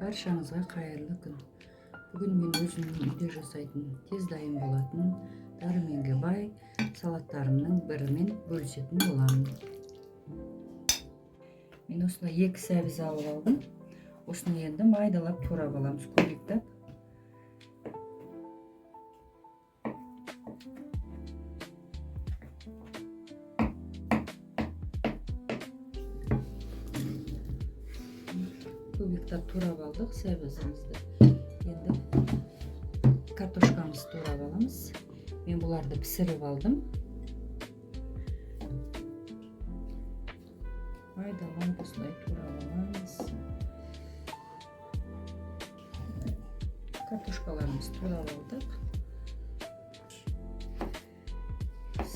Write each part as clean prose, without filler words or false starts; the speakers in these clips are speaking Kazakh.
Баршаңызға қайырлы күн. Бүгін мен өзімнің үйде жасайтын, тез дайын болатын, дәруменге бай салаттарымның бірімен бөлісетін боламын. Мен осылай 2 сәбіз алып алдым. Осыны енді майдалап турап аламыз, кубиктап. Кубиктап турап алдық сәбізімізді. Енді картошкамызды турап аламыз. Мен бұларды пісіріп алдым. Майдалап осылай турап аламыз. Картошкаларымызды турап алдық.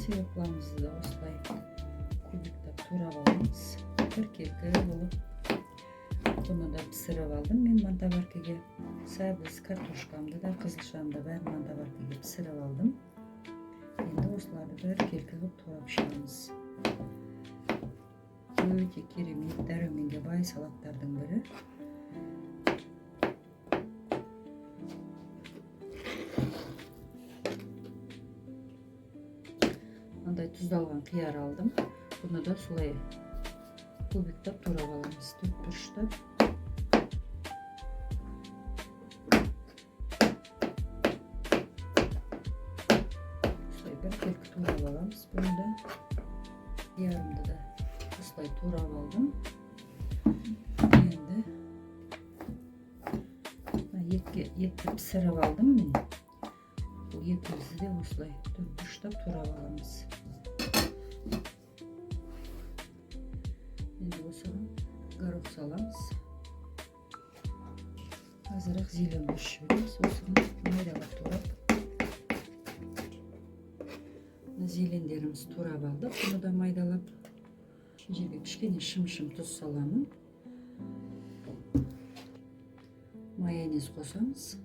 Свекламызды да осылай кубиктап турап аламыз. Біркелкі болып. Бұны да пісіріп алдым мен мантоваркаге. Сәбіз, картошкамды да, қызылшамды бәрін мантоваркаге пісіріп алдым. Енді осыларды біркелкі қылып турап шығамыз. Өте керемет дәруменге бай салаттардың бірі. Мынандай тұздалған қияр алдым. Бұны да солай кубиктап турап аламыз, төрт бұрыштап. Осылай біркелкі турап аламыз бұны да. Қиярымды да осылай турап алдым. Енді мына етті пісіріп алдым мен. Бұл етімізді де осылай төрт бұрыштап турап аламыз. Енді осыған горох саламыз. Азырақ зелен бұрыш жібереміз. Осыған майдалап турап. Мына зелендерімізді турап алдық. Бұны да майдалап. Мына жерге кішкене шым-шым тұз саламын. Майонез қосамыз.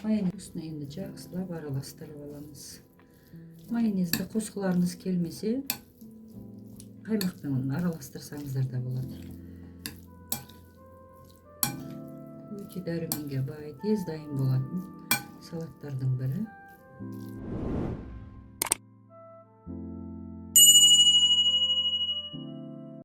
Майонез үстіне енді жақсылап араластырып аламыз. Майонезді қосқыларыңыз келмесе, қаймақпен араластырсаңыздар да болады. Өте дәруменге бай, тез дайын болатын салаттардың бірі.